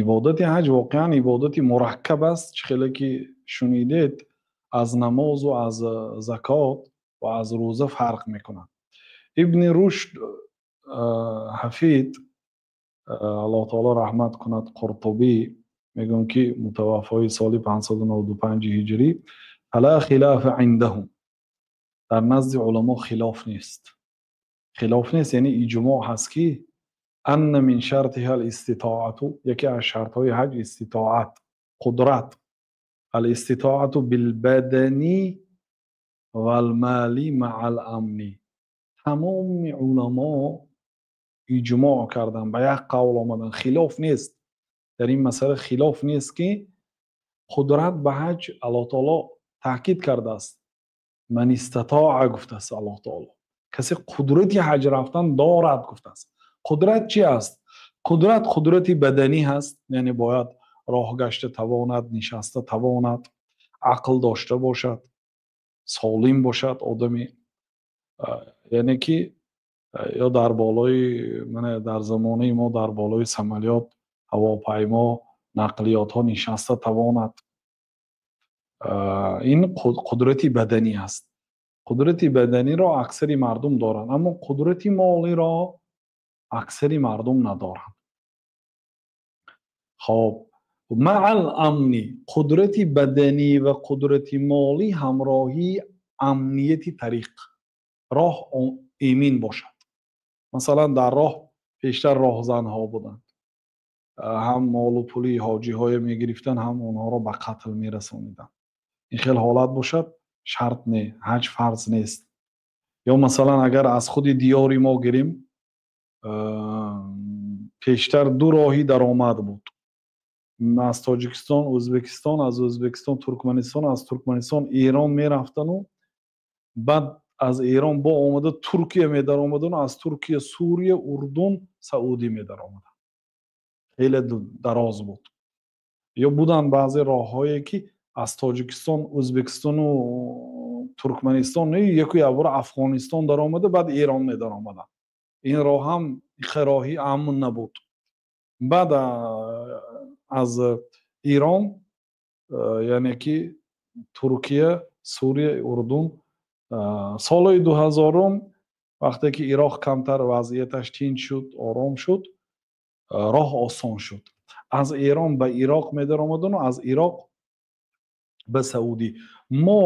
Ибодати ҳаҷ воқеан ибодати мураккаб аст. Чӣ хеле ки шунидед, аз намозу аз закот ва аз рӯза фарқ мекунад. Ибни Рушд Ҳафид, Аллоҳ таоло раҳмат кунад, Қуртубӣ мегӯям, ки мутаваффои соли 595 ҳиҷрӣ, фала хилафа индаҳум, дар назди уламо хилоф нест. Хилоф нест, яъне иҷмоъ ҳаст, ки анна мин шартиҳа алиститоату, яке аз шартҳои ҳаҷ иститоат, қудрат, алиститоату билбадани валмали маъал амни. Тамоми уламо иҷмоъ карданд, ба як қавл омаданд, хилоф нест дар ин масъала. Хилоф нест, ки қудрат ба ҳаҷ Аллоҳ таоло таъкид кардааст. Ман истатоа гуфтааст Аллоҳ таоло, касе қудрати ҳаҷ рафтан дорад гуфтааст. Қудрат чи аст? Қудрат қудрати баданӣ ҳаст, яъне бояд роҳ гашта тавонад, нишаста тавонад, ақл дошта бошад, солим бошад одами, яъне ки ё дар болои, мана дар замонаи мо, дар болои самолёт, ҳавопаймо, нақлиётҳо нишаста тавонад. Ин қудрати баданӣ аст. Қудрати баданиро аксари мардум доранд, аммо қудрати молиро аксари мардум надоранд. Хоб, маъал амни, қудрати баданӣ ва қудрати молӣ ҳамроҳии амнияти тариқ, роҳ эмин бошад. Масалан, дар роҳ пештар роҳзанҳо буданд, ҳам молу пули ҳоҷиҳое мегирифтанд, ҳам онҳоро ба қатл мерасониданд. Ин хел ҳолат бошад, шарт не, ҳаҷ фарз нест. Ё масалан, агар аз худи диёри мо гирем, пештар ду роҳи даромад буд: аз Тоҷикистон Ӯзбекистон, аз Ӯзбекистон Туркманистон, аз Туркманистон Эрон мерафтану баъд аз Эрон бо омада Туркия медаромадану аз Туркия Сурия, Урдун, Саудӣ медаромаданд. Хеле дароз буд. Ё буданд баъзе роҳҳое, ки аз Тоҷикистон, Ӯзбекистону Туркманистон яку якбора Афғонистон даромада, баъд Эрон медаромаданд. Ин роҳ ҳам роҳи амн набуд. Баъд аз Эрон, яъне ки Туркия, Сурия, Урдун. Солҳои 2000-ум, вақте ки Ироқ камтар вазъияташ тинч шуд, ором шуд, роҳ осон шуд. Аз Эрон ба Ироқ медаромадану аз Ироқ ба Саудӣ. Мо,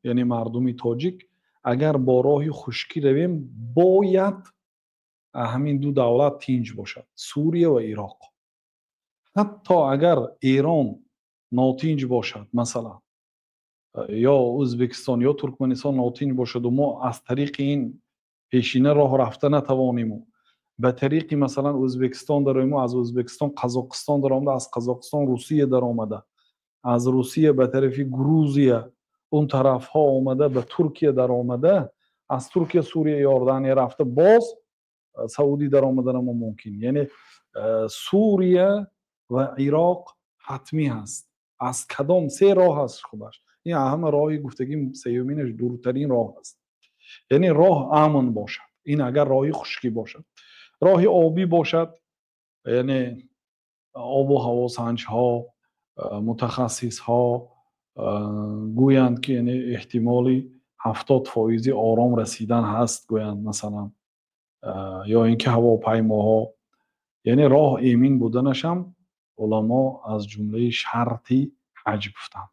яъне мардуми тоҷик, агар бо роҳи хушкӣ равем, бояд ҳамин ду давлат тинҷ бошад, Сурия ва Ироқ. Ҳатто агар Эрон нотинҷ бошад, масалан, ё Ӯзбекистон, ё Туркманистон нотинҷ бошаду мо аз тариқи ин пешина роҳ рафта натавониму ба тариқи, масалан, Ӯзбекистон дароиму аз Ӯзбекистон Қазоқистон даромада, аз Қазоқистон Русия даромада, аз Русия ба тарафи Грузия, он тарафҳо омада, ба Туркия даромада, аз Туркия Сурия, Иордания рафта, боз Саудӣ даромаданамо мумкин. Яъне Сурия ва Ироқ ҳатмӣ ҳаст. Аз кадом се роҳ аст худаш, ин ҳама роҳи гуфтагим сеюминаш дуртарин роҳ аст. Яъне роҳ амн бошад. Ин агар роҳи хушкӣ бошад. Роҳи обӣ бошад, яъне обу ҳавосанҷҳо, мутахассисҳо гӯянд, ки яъне эҳтимоли 70 фоизи ором расидан ҳаст, гӯянд, масалан, ё ин ки ҳавопаймоҳо, яъне роҳ эмин буданашам уламо аз ҷумлаи шарти ҳаҷ гуфтанд.